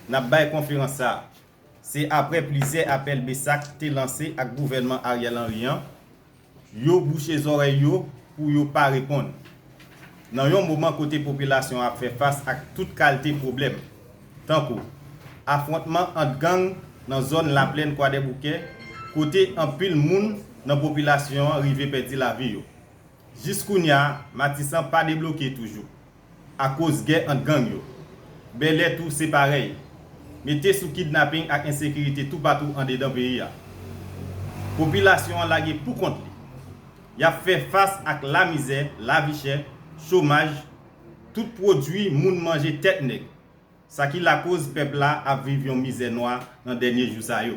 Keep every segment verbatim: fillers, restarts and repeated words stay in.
N ap bay konferans sa a. Se aprè plizyè apèl BESAC te lanse ak gouvènman Ariel Henry an, yo bouche zòrèy yo pou yo pa reponn. Nan yon moman kote popilasyon an ap fè fas ak tout kalte pwoblèm, tankou afwontman ant gang nan zòn Laplèn Kwadèboukè, kote anpil moun nan popilasyon an rive pèdi lavi yo. Jiskounye a, Matisan pa debloke toujou, akoz gè ant gang yo. Bèlè tou se parèy. Mete sou kidnaping ak ensekirite toupatou andedan peyi a. Popilasyon an lage pou kont li. Y ap fè fas ak lamizè, lavi chè, chomaj, tout pwodui moun manje tèt nèg. Sa ki lakoz pèp la ap viv yon mizè nwa nan dènye jou sa yo.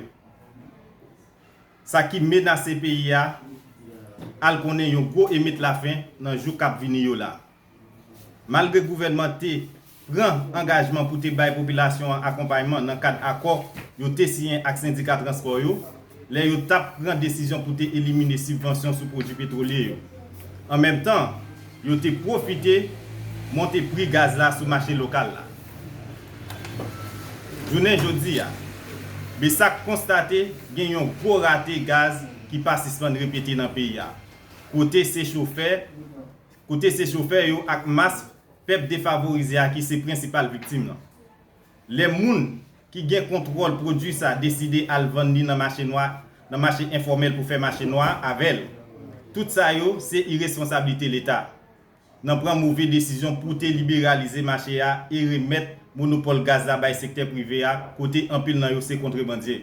Sa ki menase peyi a al konnen yon gwo emet lafen nan jou k ap vini yo la. Malgre gouvènman te pran angajman pou te bay popilasyon an akonpayman nan kad akò yo te siyen ak sendika transpò yo, lè yo t ap pran desizyon pou te elimine sibvansyon sou pwodui petwolye yo. An menm tan, yo te pwofite monte pri gaz la sou mache lokal la. Jounen jodi a, BESAC konstate gen yon gwo rate gaz ki pa sispann repete nan peyi a, kote se chofè, kote se chofè yo ak mas pèp defavorize a ki se prensipal viktim nan. Lè moun ki gen kontwòl pwodui sa deside al vann li nan mache nwa, nan mache enfòmèl pou fè mache nwa avè l, tout sa yo se iresponsablite Leta nan pran move desizyon pou te liberalize mache a e remèt monopòl gaz la bay sektè prive a, kote anpil nan yo se kontrebandye.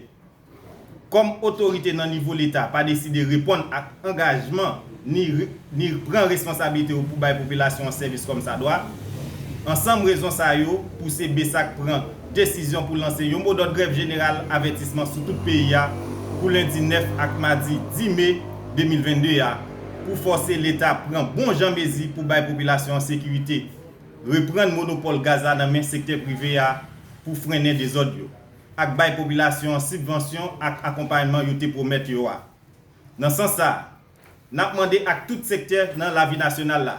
Kòm otorite nan nivo Leta pa deside reponn ak angajman ni, ni pran responsablite yo pou bay popilasyon an sèvis kòmsadwa, ansanm rezon sa yo pouse BESAC pran desizyon pou lanse yon modòd grèv jeneral avètisman sou tout peyi a pou lendi nèf ak madi dis me de mil vennde a, pou fòse Leta pran bon jan mezi pou bay popilasyon an sekirite, reprann monopòl gaz la nan men sektè prive a pou frennen dezòd yo, ak bay popilasyon an sibvansyon ak akonpayman yo te pwomèt yo a. Nan sans sa a, n ap mande ak tout sektè nan lavi nasyonal la,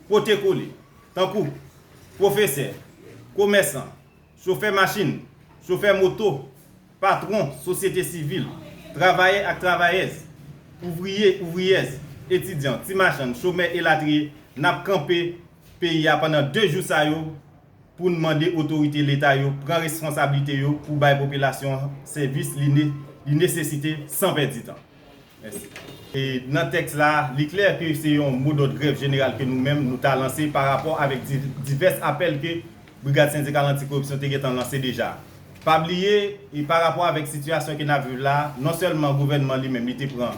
pote kole, tankou pwofesè, komèsan, chofè machin, chofè moto, patwon, sosyete sivil, travayè ak travayèz, ouvriye, ouvriyèz, etidyan, ti machann, chomè elatriye, n ap kanpe peyi a pandan de jou sa yo pou n mande otorite Leta yo pran responsablite yo pou bay popilasyon an sèvis li ne, li nesesite san pèdi tan. Mèsi. E nan tèks la, li klè ke se yon modòd grèv jeneral ke nou menm nou ta lanse pa rapò avèk di, divès apèl ke Brigad Sendikal Antikoripsyon te gentan lanse deja. Pa bliye, e pa rapò avèk sitiyasyon ke n ap viv la, non sèlman gouvènman li menm li te pran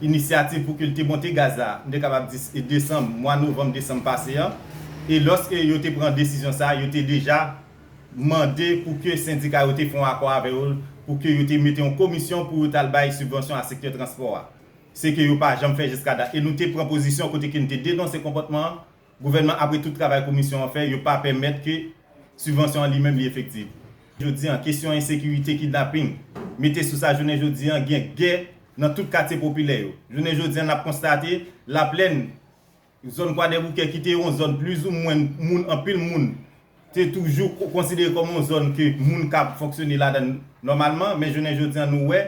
inisyativ pou ke l te monte gaz la, m te kapab di e desanm, mwa novanm, desanm pase an, e lòske yo te pran desizyon sa, yo te deja mande pou ke sendika yo te fè yon akò avè yo, pou ke yo te mete yon komisyon pou yo t al bay sibvansyon a sektè transpò a. Se ke yo pa janm fè jiska dat. E nou te pran pozisyon kote ke nou te denonse konpòtman an, gouvènman, apre tout travay komisyon an fè, yo pa pèmèt ke sibvansyon an li menm li efektif. Jodi an, kesyon ensekirite, kidnaping, mete sou sa, jounen jodi an, gen gè nan tout katye popilè yo. Jounen jodi an, n ap konstate Laplèn, zòn Kwadèboukè ki te yon zòn plizoumwen moun, anpil moun te toujou ko-, konsidere kòm yon zòn ke moun ka fonksyone ladan nòmalman, men jounen jodi an nou wè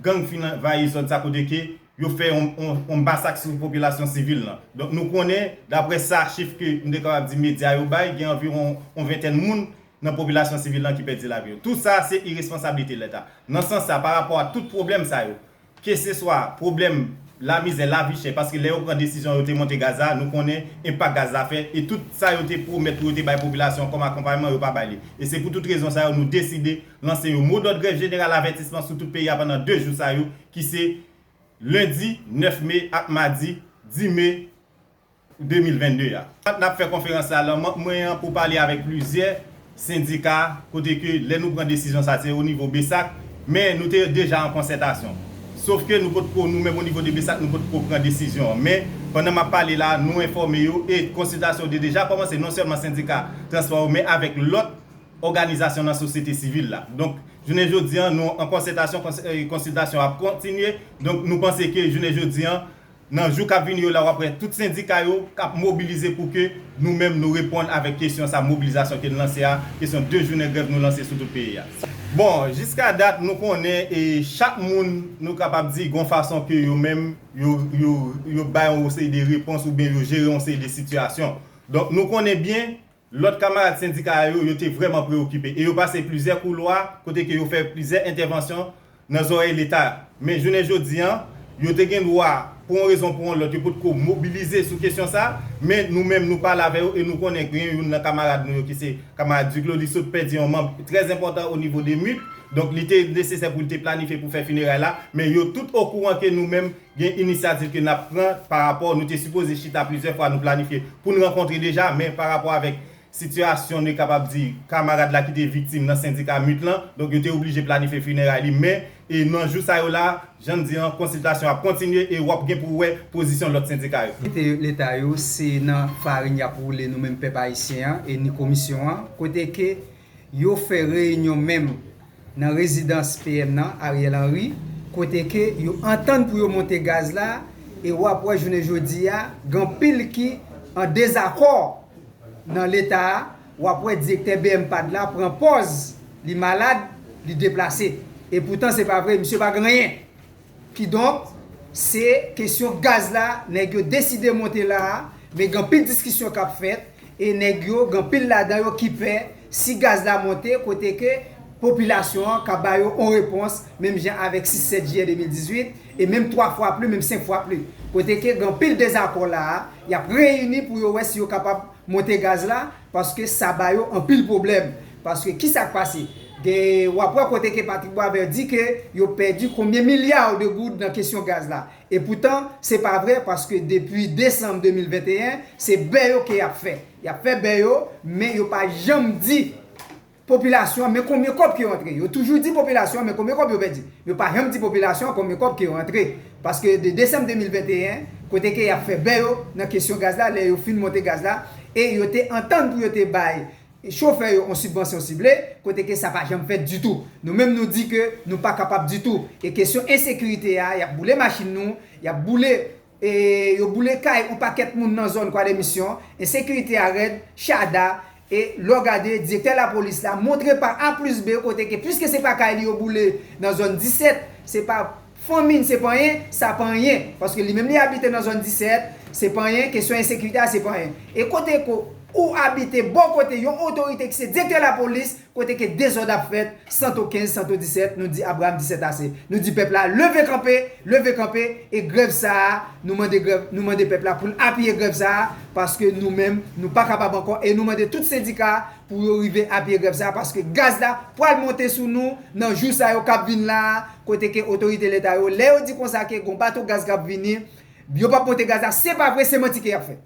gang fin anvayi zòn sa kote ke yo fè yon, yon, yon masak sou popilasyon sivil lan. Donk nou konnen, daprè sa chif ke m te kapab di medya yo bay, gen anviwon yon ventèn moun nan popilasyon sivil lan ki pèdi lavi yo. Tout sa se iresponsablite Leta. Nan sans sa, pa rapò a tout pwoblèm sa yo, keseswa pwoblèm lamizè, lavi chè, paske lè yo pran desizyon yo te monte gaz la, nou konnen enpak gaz la fè, e tout sa yo te pwomèt pou yo te bay popilasyon kòm akonpayman, yo pa bay li. E se pou tout rezon sa yo, nou deside lanse yon modòd grèv jeneral avètisman sou tout peyi a pandan de jou sa yo, ki se lendi nèf me ak madi dis me de mil vennde a. N ap fè konferans la, lan manm mwen an pou pale avèk plizyè sendika, kote ke lè nou pran desizyon sa, se o nivo BESAC, men nou te deja an konsètasyon. Sof ke nou potko, nou menm o nivo de BESAC, nou potko pran desizyon an. Men, pandan m ap pale la, nou enfòme yo, e konsiltasyon yo te deja kòmanse, non sèlman sendika transpò yo, men avèk lòt òganizasyon nan sosyete sivil la. Donk, jounen jodi an, nou an konsètasyon, kons-, e, konsiltasyon ap kontinye. Donk, nou panse ke jounen jodi an, Nan jou k ap vini yo la, w ap wè tout sendika yo k ap mobilize pou ke nou menm nou reponn avèk kesyon sa, mobilizasyon ke n lanse a, kesyon de jounen grèv nou lanse sou tout peyi a. Bon, jiska dat, nou konnen e chak moun, nou kapab di, gon fason ke yo menm, yo, yo, yo bay yon seri de repons oubyen yo jere yon seri de sitiyasyon. Donk, nou konnen byen, lòt kamarad sendika yo, yo te vrèman preokipe e yo pase plizyè koulwa kote ke yo fè plizyè entèvansyon nan zòrèy Leta. Men jounen jodi a, yo te gen dwa, pou yon rezon pou yon lòt, yo potko mobilize sou kesyon sa, men nou menm, nou pale avè yo e nou konnen gen youn nan kamarad nou yo ki se kamarad Duclos, li sot pèdi yon manm trè enpòtan o nivo de MUT. Donk, li te nesesè pou li te planifye pou fè fineray la, men yo tout okouran ke nou menm, gen inisyativ ke n ap pran pa rapò, nou te sipoze chita plizyè fwa, nou planifye pou n rankontre deja, men pa rapò avèk sitiyasyon, nou kapab di, kamarad la ki te viktim nan sendika MUT lan, donk yo te oblije planifye fineray li, men, e nan jou sa yo la, jan n di an, konsiltasyon ap kontinye e w ap gen pou wè pozisyon lòt sendika yo. Otorite Leta yo, se nan farin y ap woule nou menm pèp ayisyen an e ni komisyon an, kote ke yo fè reyinyon menm nan rezidans P M nan, Ariel Henry, kote ke yo antann pou yo monte gaz la, e w ap wè jounen jodi a, gen anpil ki an dezakò nan Leta a, w ap wè direktè B M pad la pran pòz, li malad, li deplase. E poutan se pa vre, misye pa gen anyen. Kidonk, se kesyon gaz la, nèg yo deside monte la a, men gen anpil diskisyon k ap fèt, e nèg yo, gen anpil ladan yo ki pè, si gaz la monte, kote ke popilasyon an ka ba yo yon repons, menm jan avèk sis sèt jiyè de mil dizuit, e menm twa fwa pli, menm senk fwa pli. Kote ke gen anpil dezakò la a, y ap reyini pou yo wè si yo kapab monte gaz la, paske sa ba yo anpil pwoblèm. Paske kisa k pase? Gen, w ap wè kote ke Patrick Boisvert di ke yo pèdi konbyen milya de goud nan kesyon gaz la. E poutan, se pa vre, paske depi desanm de mil venteyen, se bè yo ke y ap fè. Y ap fè bè yo, men yo pa janm di popilasyon an, men konbyen kòb ki yo antre. Yo toujou di popilasyon an, men konbyen kòb yo pèdi. Yo pa janm di popilasyon an konbyen kòb ki yo antre. Paske de desanm de mil venteyen, kote ke y ap fè bè yo nan kesyon gaz la, lè yo fin monte gaz la, e yo te antann pou yo te bay chofè yo yon sibvansyon sible, kote ke sa pa janm fèt ditou. Nou menm nou di ke nou pa kapab ditou. E kesyon ensekirite a, y ap boule machin nou, y ap boule, e yo boule kay yon pakèt moun nan zòn Kwa de Misyon, ensekirite a rèd, Chada, e lè w gade, direktè lapolis la montre pa A plis B kote ke, piske se pa kay li yo boule nan zòn disèt, se pa fanmi n, se pa anyen, sa pa anyen. Paske li menm li abite nan zòn disèt, se pa anyen, kesyon ensekirite a, se pa anyen. E kote ke ou abite bò kote yon otorite ki se direktè lapolis, kote ke dezòd ap fèt, santo kenz, santo disèt, nou di Abraham disèt ase. Nou di pèp la, leve kanpe, leve kanpe, e grèv sa a, nou mande grèv, nou mande pèp la pou l apiye grèv sa a, paske nou menm, nou pa kapab ankò, e nou mande tout sendika pou yo rive apiye grèv sa a, paske gaz la pral monte sou nou nan jou sa yo k ap vin la a, kote ke otorite Leta yo, lè yo di konsa ke gon bato gaz k ap vini, yo p ap monte gaz la, se pa vre, se manti ke y ap fè.